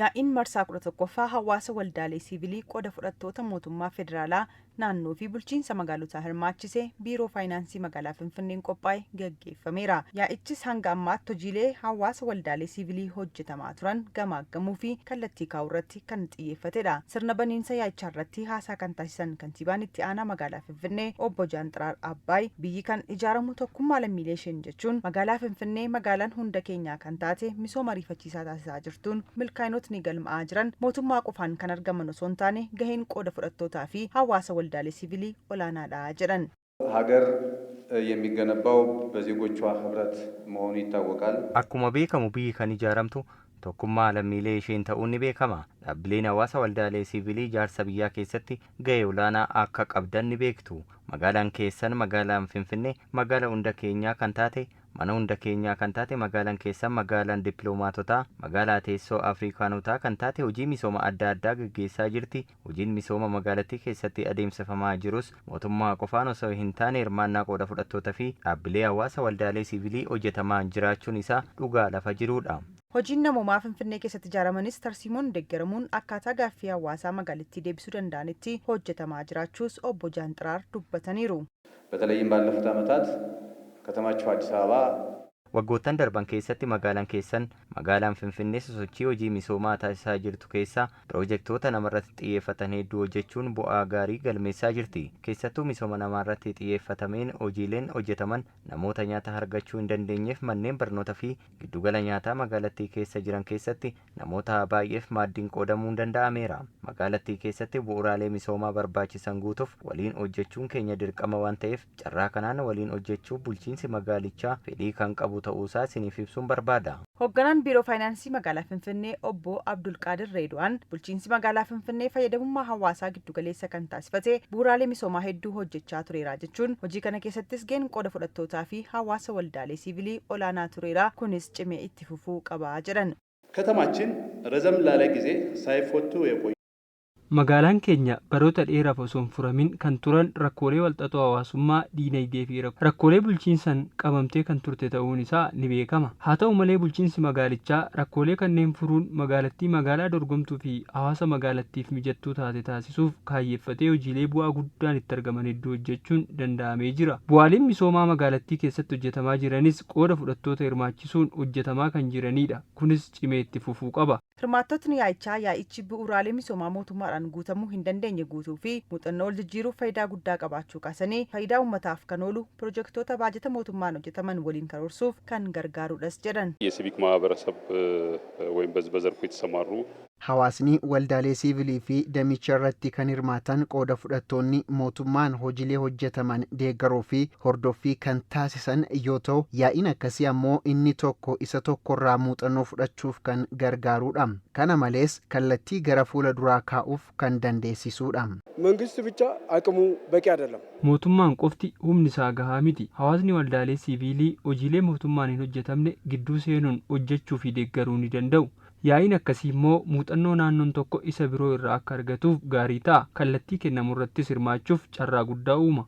Yaa'iin marsaa 11ffaa hawaasa waldaalee siivilii qooda fudhattoota mootummaa federaalaa, naannoo fi bulchiinsa magaalotaa hirmaachise Biiroo Faayinaansii Magaalaa Finfinneen qophaa'e gaggeeffameera. Yaa'ichis hanga ammaatti hojiilee hawaasa waldaalee siivilii hojjetamaa turan gamaaggamuu fi kallattii kaa'uurratti kan xiyyeeffatedha. Sirna baniinsa yaa'ichaarratti haasaa kan taasisan Kantiibaan Itti Aanaa Magaalaa Finfinnee Obbo Jaanxiraar Abbaay, biyyi kan ijaaramu tokkummaa lammiilee isheen jechuun, magaalaa Finfinnee magaalaan hunda keenyaa kan taate misooma ariifachiisaa taasisaa jirtuun milkaa'inootni galma'aa jiran mootummaa qofaan kan argaman osoo hin taane gaheen qooda fudhattootaa fi hawaasa waldaalee siivilii olaanaadha jedhan. ሀገር የሚገነባው በዜጎቿ ህብረት መሆኑ ይታወቃል። Akkuma beekamu biyyi kan ijaaramtu tokkummaa lammiilee isheen ta'uun ni beekama. Dhaabbileen hawaasa waldaalee siivilii ijaarsa biyyaa keessatti gahee olaanaa akka qabdan ni beektu. Magaalaan keessan, magaalaan Finfinnee, magaala hunda keenyaa kan taate, mana hunda keenyaa kan taate, magaalaan keessan magaalaan dippiloomaatotaa, magaalaa teessoo Afrikaanotaa kan taate hojii misooma adda addaa gaggeessaa jirti. Hojiin misooma magaalattii keessatti adeemsifamaa jirus mootummaa qofaan osoo hin taane hirmaannaa qooda fudhattootaa fi dhaabbilee hawaasa waldaalee siivilii hojjetamaa jiraachuun isaa dhugaa lafa jirudha. Hojiin namoomaa Finfinnee keessatti ijaaramanis tarsiimoon deeggaramuun akkaataa gaaffii hawaasaa magaalattii deebisuu danda'anitti hojjetamaa jiraachuus obbo Jaanxiraar dubbataniiru. በተለይም ባለፉት ዓመታት ከተማችሁ አዲስ አበባ Waggoottan darban keessatti magaalaan keessan, magaalaan Finfinnee, sosochii hojii misoomaa taasisaa jirtu keessaa piroojektota namarratti xiyyeeffatan hedduu hojjechuun bu'aa gaarii galmeessaa jirti. Keessattuu misooma namaarratti xiyyeeffatameen hojiileen hojjetaman namoota nyaata argachuu hin dandeenyeef manneen barnootaa fi giddugala nyaataa magaalattii keessa jiran keessatti namoota baay'eef maaddiin qoodamuun danda'ameera. Magaalattii keessatti bu'uuraalee misoomaa barbaachisan guutuuf waliin hojjechuun keenya dirqama waan ta'eef, carraa kanaan waliin hojjechuuf bulchiinsi magaalichaa fedhii kan qabu ta'uusaa isiniif ibsuun barbaada. Hoogganaan Biiroo Faayinaansii Magaalaa Finfinnee Obbo Abdulqaadir Reedwaan, bulchiinsi magaalaa Finfinnee fayyadamummaa hawaasaa giddugaleessa kan taasifate bu'uuraalee misoomaa hedduu hojjechaa tureera jechuun, hojii kana keessattis gaheen qooda fudhattootaa fi hawaasa waldaalee siivilii olaanaa tureera, kunis cimee itti fufuu qaba jedhan. ከተማችን ረዘም ላለ ጊዜ ሳይፈቱ የቆዩ Magaalaan keenya baroota dheeraaf osoo hin furamin kan turan rakkoolee walxaxoo hawaasummaa, diinagdee fi rakkoolee bulchiinsaan qabamtee kan turte ta'uun isaa ni beekama. Haa ta'u malee, bulchiinsi magaalichaa rakkoolee kanneen furuun magaalattii magaalaa dorgomtuu fi hawaasa magaalattiif mijattuu taate taasisuuf kaayyeeffatee hojiilee bu'aa guddaan itti argaman hedduu hojjechuun danda'amee jira. Bu'aaleen misoomaa magaalattii keessatti hojjetamaa jiranis qooda fudhattoota hirmaachisuun hojjetamaa kan jiranidha. Kunis cimee itti fufuu qaba. Hirmaattotni yaa'ichaa yaa'ichi bu'uuraalee misoomaa mootummaadhaan guutamuu hin dandeenye guutuu fi muuxannoo wal jijjiiruuf faayidaa guddaa qabaachuu kaasanii, faayidaa uummataaf kan oolu pirojektoota baajata mootummaan hojjetaman waliin karoorsuuf kan gargaarudhas jedhan. የሲቪክ ማህበረሰብ ወይም በዘርፉ የተሰማሩ Hawaasni waldaalee siivilii fi damicha irratti kan hirmaatan qooda fudhattoonni mootummaan hojiilee hojjetaman deeggaruu fi hordoffii kan taasisan yoo ta'u, yaa'iin akkasii ammoo inni tokko isa tokkorraa muuxannoo fudhachuuf kan gargaarudha. Kana malees kallattii gara fuula duraa kaa'uuf kan dandeessisuudha. መንግስት ብቻ አቅሙ በቂ አይደለም። Mootummaan qofti humni isaa gahaa miti. Hawaasni waldaalee siiviilii hojiilee mootummaan hin hojjetamne gidduu seenuun hojjechuu fi deeggaruu ni danda'u. Yaa'iin akkasii immoo muuxannoo naannoon tokko isa biroo irraa akka argatuuf gaarii ta'a. Kallattii kennamu irrattis hirmaachuuf carraa guddaa uuma.